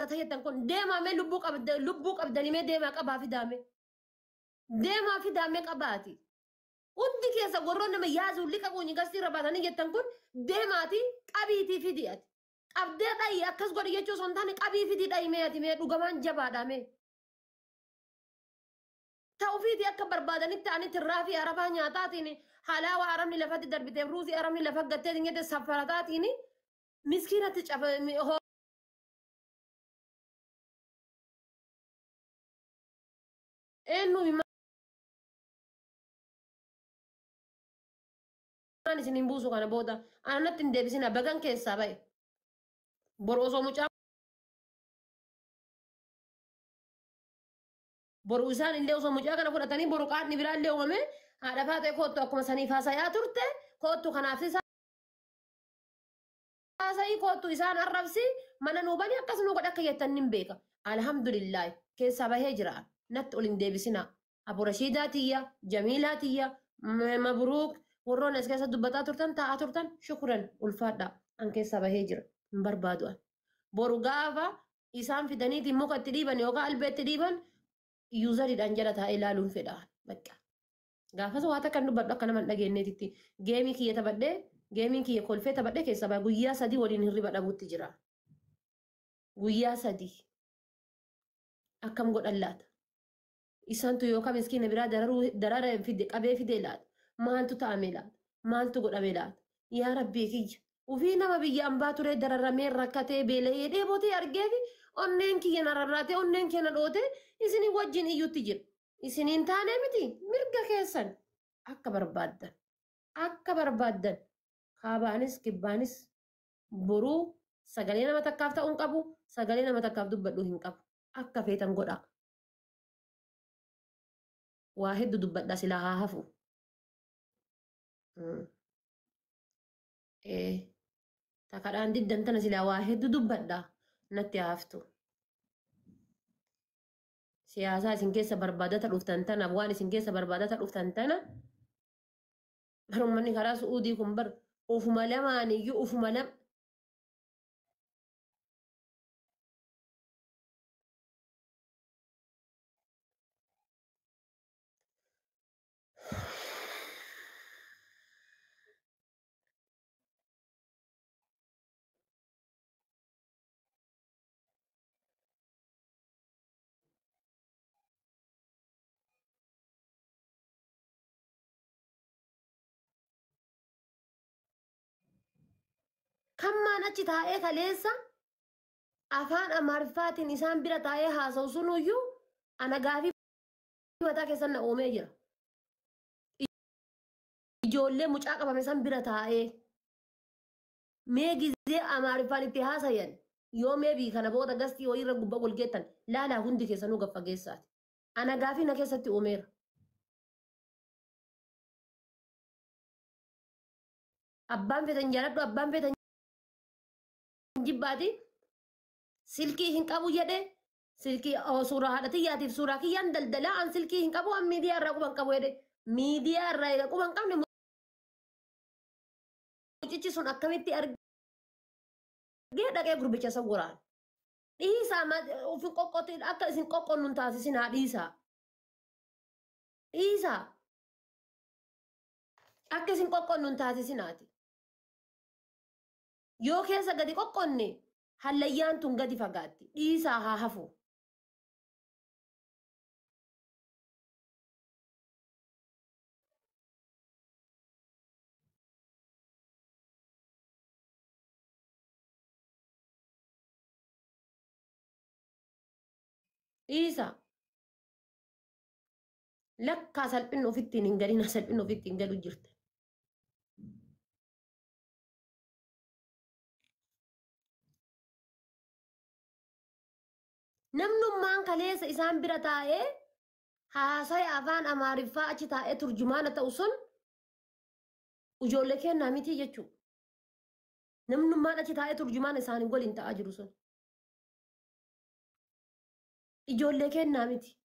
guddata jettan kun deemaa mee lubbuu qabda lubbuu qabdanii mee deemaa qabaa fidaame. Deemaa fidaame qabaati. Hundi keessa warroon nama yaasuu liqa kuunyi gastii irra baatanii jettan kun deemaati qabiitii fidi ati. Qabdee dhayi akkas godhi jechuu osoo hin taane qabii fidi dhayi mee ati mee dhugamaan jabaadha mee. Ta'ufiitii akka barbaadanitti ani tirraa fi arabaa nyaataatiin halaawaa arabni lafatti darbiteef ruuzii arabni lafa gatteetiin jette saffarataatiin miskiinatti cafa eenyu himaan isin hin buusu kana booda anatti hin deebisina bagan keessaa ba'e. Boru osoo mucaa boru isaan illee osoo mucaa kana fudhatanii boru qaadni biraa illee uumame haadha faatee koottu akkuma saniif haasayaa turte koottu kanaaf haasa'ii koottu isaan arrabsi mana nuu bani akkas nuu godhe akka jettan nin beeka. Alhamdulillah keessaa bahee jira natti ol hin deebisina. Abu Rashiidaa tiyya Jamiilaa tiyya Mabruuk warroon as keessa dubbataa turtan taa'aa turtan shukuran ulfaadha an keessaa bahee jira hin barbaadu an. Boru gaafa isaan fidaniitiin muka itti dhiiban yookaan albee itti dhiiban yuuzariidhaan jala taa'ee ilaaluun fedha. Bakka. Gaafas waa takka hin dubbadhu akka nama hin dhageenyeetitti. Geemii kiyya taphadhee geemiin kiyya kolfee taphadhee keessaa bahe guyyaa sadii waliin hirriba dhabuutti jira. Guyyaa sadii. Akkam godhan laata? Isaantu yookaan miskiina biraa dararuu darara fide qabee fide laata? Maaltu ta'ame laata? Maaltu godhame laata? Yaa Rabbii kiyya. Ufii nama biyya ambaa turee dararamee rakkatee beela'ee dheebotee argeefi onneen kiyya na rarraatee onneen kiyya na dhootee isinii wajjin iyyutti jira. Isiniin taanee miti mirga keessan akka barbaaddan akka barbaaddan kaabaanis kibbaanis boruu sagalee nama takkaaf ta'uu hin qabu sagalee nama takkaaf dubbadhuu hin qabu akka feetan godhaa. Waa hedduu dubbadhaa silaa haa hafu. Takadhaan diddan tana silaa waa hedduu dubbadhaa natti haa haftu. Siyaasaa isin keessa barbaadata dhuftan tana waan isin keessa barbaadata dhuftan tana bar uummanni karaa su'uudii kun bar ufuma lamaaniyyuu ufuma lama Kammaan achi taa'ee kaleessa afaan Amaariffaatiin isaan bira taa'ee haasa'u sunuyyuu ana gaafii mataa keessan na uumee jira. Ijoollee mucaa qabame san bira taa'ee mee gizee Amaariffaan itti haasayan yoo mee bii kana booda gastii wayiirra gubbaa wal geettan laalaa hundi keessanuu gad fageessaati. Ana gaafii na keessatti uumeera. Abbaan feetan jaaladhu abbaan feetan jibbaati silkii hin qabu jedhe silkii suuraa haadha tiyyaatiif suuraa kiyyaan daldalaa an silkii hin qabu an miidiyaa irraa quban qabu jedhe miidiyaa irraa eega quban qabne mucichi sun akkamitti argee dhaqee gurbicha isa waraan. Dhiisaa ofin qoqqotti akka isin qoqqonnu hin taasisin haa dhiisaa. Dhiisaa. Akka isin qoqqonnu hin taasisinaati. Yoo keessa gadi qoqqonne hallayyaan tun gadi fagaatti. Dhiisaa haa hafu. Dhiisaa. Lakkaa salphinni ofittiin hin galin salphinni ofittiin hin galu jirta. Namnummaan kaleessa isaan bira taa'ee haasaya afaan Amaariffaa achi taa'ee turjumaana ta'u sun ijoollee kennaa miti jechuudha. Namnummaan achi taa'ee turjumaana isaanii waliin ta'aa jiru sun. Ijoollee kennaa miti.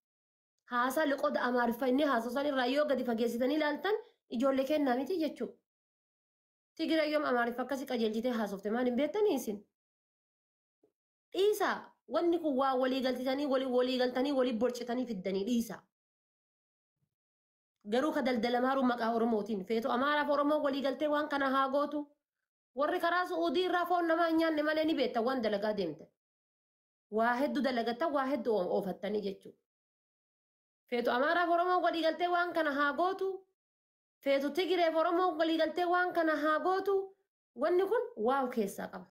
Haasaa liqooda Amaariffaa inni haasoo san irraa yoo gadi fageessitanii ilaaltan ijoollee kennaa miti jechuudha. Tigirayyoom Amaariffa akkasii qajeelchitee haasofte maal hin beektanii isin? Dhiisaa Wanni kun waa walii galtitanii walii galtanii walii borcitanii fiddanii dhiisa. Garuu ka daldalamaaru maqaa Oromootiin feetu Amaaraaf Oromoo walii galtee waan kana haa gootu. Warri karaa Su'uudii irraa foon namaa hin nyaanne malee ni beekta waan dalagaa deemte. Waa hedduu dalagatta waa hedduu oofattanii jechuudha. Feetu Amaaraaf Oromoo walii galtee waan kana haa gootu. Feetu Tigireef Oromoo walii galtee waan kana haa gootu. Wanni kun waa keessaa qaba.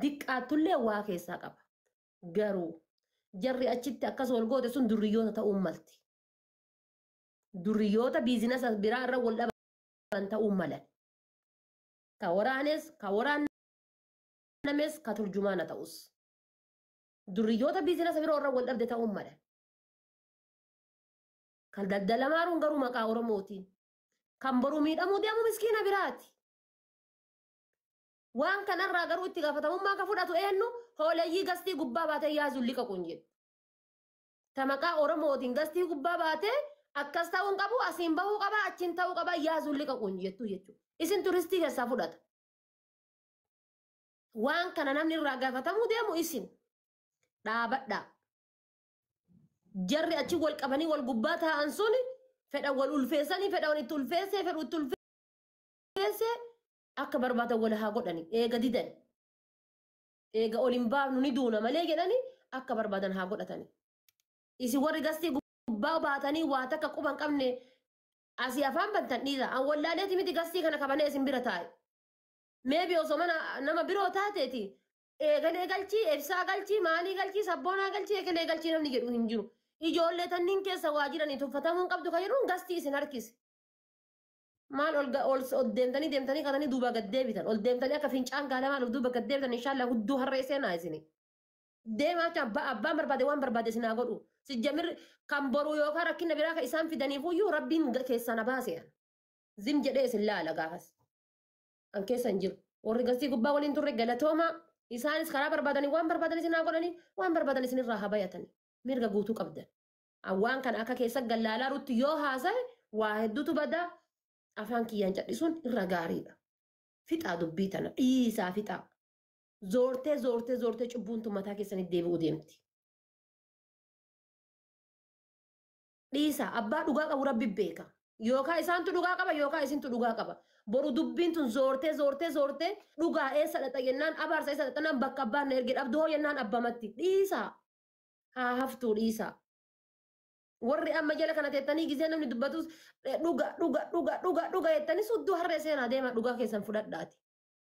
Diqqaattullee waa keessaa qaba. Garuu jarri achitti akkas wal goote sun durriyyoota ta'uu malti. Durriyyoota biizinasa biraa irra wal dhaban ta'uu malan. Ka waraanes, ka waraannames, ka turjumaana ta'us. Durriyyoota biizinasa biroo irra wal dhabde ta'uu malan. Kan daldalamaaruun garuu maqaa Oromootiin. Kan boruu miidhamuu deemu miskiina biraati. Waan kanarraa garuu itti gaafatamummaa ka fudhatu eenyu hooleyyii gastii gubbaa baatee yaasuun liqa kun jedhu. Ta maqaa Oromootiin gastii gubbaa baatee akkas ta'uu qabu asiin bahuu qaba achiin ta'uu qaba yaasuun liqa kun jettu jechuudha. Isin turistii keessaa fudhata. Waan kana namni irraa gaafatamuu deemu isin dhaabadhaa. Jarri achi wal qabanii wal gubbaa taa'an sun fedha wal ulfeessanii fedha wal itti ulfeessee fedha itti ulfeessee akka barbaadan wal haa godhani eega didan eega ol hin baafnu ni duuna malee jedhani akka barbaadan haa godhatani. Isin warri gastii gubbaa baatanii waa takka quba hin qabne asii afaan bantan dhiisa. An wallaaleeti miti gastii kana qabanee isin bira taa'e. Meebi osoo mana nama biroo taateeti eegalee galchii, ibsaa galchii, maalii galchii, sabboonaa galchii, eegalee galchii namni jedhu hin jiru. Ijoollee tanniin keessa waa jiranii tuffatamuu hin qabdu kan jedhuun gastii isin harkise. Maal ol deemtanii deemtanii katanii duuba gad deebitan. Ol deemtanii akka fincaan gaalamaan of duuba gad deebitan inshaallaa hudduu harree seenaa isini. Deemaa jecha abbaan barbaade waan barbaade isin haa godhu. Sijjamirri kan boruu yookaan rakkina biraa kan isaan fidaniifuyyuu rabbiin keessaa na baase. Zim jedhee isin laala gaafas. An keessa hin jiru. Warri gastii gubbaa waliin turre galatooma. Isaanis karaa barbaadanii waan barbaadan isin haa godhanii waan barbaadan isin irraa haa bayatanii. Mirga guutuu qabdan. Waan kana akka keessa gallaalaa rutti yoo haasa'e waa hedduutu badaa. Afaan kiyyaan cadhisuun irra gaariidha. Fixaa dubbii tana dhiisaa fixaa. Zoortee zoortee zoortee cubbuun mataa keessanitti deebi'uu deemti. Dhiisaa abbaa dhugaa qabu rabbi beeka. Yookaan isaantu dhugaa qaba yookaan isintu dhugaa qaba. Boru dubbiin tun zoortee zoortee zoortee dhugaa eessa dhaxa jennaan abaarsa eessa dhaxanaan bakka abbaan na erge dhabdu hoo jennaan abbamatti. Dhiisaa haa haftuu dhiisaa. Warri amma jala kana teettanii gisee namni dubbatus dhuga dhuga dhuga dhuga dhuga jettanii sudduu harree seenaa deemaa dhugaa keessan fudhadhaati.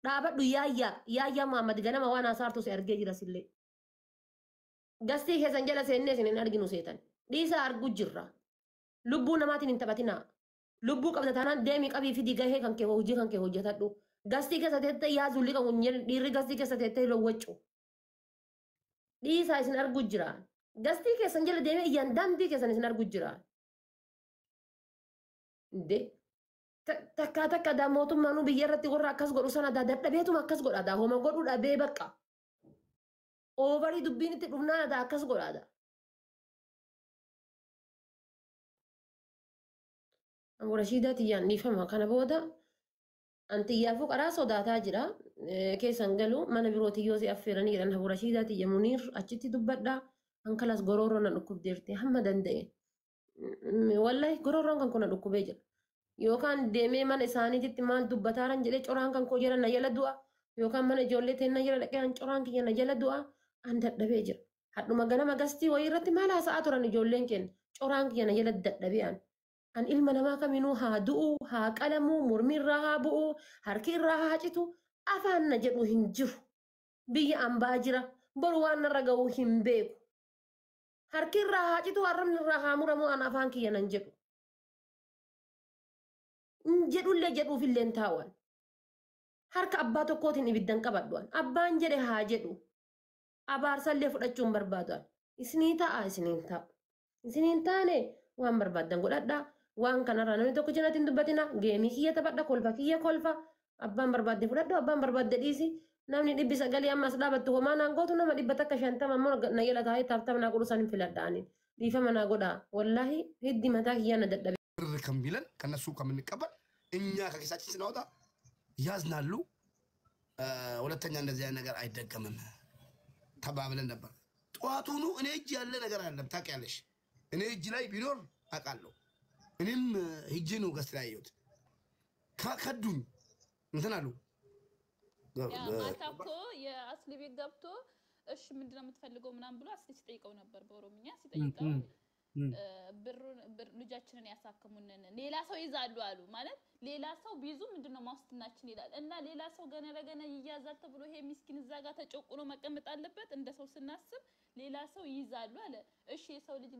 Dhaabadhu yaayyaa yaayyaa Muhammad ganama waan hasaartu si argee jira sillee. Gastii keessan jala seennee isin hin arginu seetan. Dhiisaa argu jirra. Lubbuu namaatiin hin taphatinaa. Lubbuu qabda taanaan deemii qabii fidii gahee kan kee hojii kan kee hojjetadhu. Gastii keessa teettee yaa zulli kan dhiirri gastii keessa teettee lowwaccu. Dhiisaa isin argu jira. Gastii keessan jala deemee iyyaan daandii keessan isin argu jira. De takkaa takka daa mootummaanuu biyya irratti warra akkas godhu sana daa dadhabeetuma akkas godha daa homa godhu dhabee bakka. Oovarii dubbiin itti dhufnaan daa akkas godha daa. Abu Rashiidaa tiyyaan dhiifama kana booda antiyyaafuu karaa sodaataa jira. Keessan galu mana birootii yoo si affeeranii jedhan Abu Rashiidaa tiyya Muniir achitti dubbadhaa. Ankalas gorooroo na dhukkubdeerti hamma danda'e. Wallahi gorooroon kan kun na dhukkubee jira. Yookaan deemee mana isaaniititti maal dubbataaran jedhee coraan kan koo jala na jala du'a. Yookaan mana ijoollee teenna jala dhaqee an coraan kiyya na jala du'a. An dadhabee jira. Hadhuma ganama gastii wayii irratti maal haasa'aa turan ijoolleen keenya. Coraan kiyya na jala dadhabee an. An ilma namaa kaminuu haa du'u, haa qalamuu, mormi irraa haa bu'u, harki irraa haa citu, afaan na jedhu hin jiru. Biyya ambaa jira. Boru waan narra ga'u hin beeku. Harki irraa haa citu, arrabni irraa haa muramu an afaan kiyya nan jedhu. Jedhullee jedhuufillee hin taa'an. Harka abbaa tokkootiin ibiddan qabadhu an. Abbaan jedhe haa jedhu. Abaarsallee fudhachuu hin barbaadu an. Isinii ta'a isiniin taa'u. Isiniin taane waan barbaaddan godhadhaa. Waan kanarraa namni tokko cinatti hin dubbatina. Geemii kiyya taphadha, kolfa kiyya kolfa. Abbaan barbaadde fudhadhu, abbaan barbaadde dhiisi. Namni 900 ammas dhaabattu homaa naan gootu nama 150 ammoo na jala taa'ee taaftaaf naa godhu san hin filadha ani. Dhiifama naa godhaa. Wallaahi hiddi mataa kiyyaa na dadhabe. ብር ከሚለን ከነሱ ከምንቀበል እኛ ከኪሳችን ስናወጣ ያዝናሉ። ሁለተኛ እንደዚህ አይነት ነገር አይደገምም። ተባብለን ነበር። ጠዋቱኑ እኔ እጅ ያለ ነገር አለም ታውቂያለሽ። እኔ እጅ ላይ ቢኖር አውቃለሁ። እኔም ሂጄ ነው ገዝት ላይ ያየሁት። ከዱኝ እንትን አሉ። ያ ማታ እኮ የአስሊ ቤት ገብቶ እሺ ምንድነው የምትፈልገው ምናምን ብሎ አስሊ ሲጠይቀው ነበር፣ በኦሮምኛ ሲጠይቀው ብሩን ልጃችንን ያሳክሙንን ሌላ ሰው ይዛሉ አሉ። ማለት ሌላ ሰው ቢይዙ ምንድነው ማውስትናችን ይላል እና ሌላ ሰው ገና ለገና ይያዛል ተብሎ ይሄ ሚስኪን እዛ ጋር ተጨቁኖ መቀመጥ አለበት። እንደ ሰው ስናስብ ሌላ ሰው ይይዛሉ አለ። እሺ የሰው ልጅ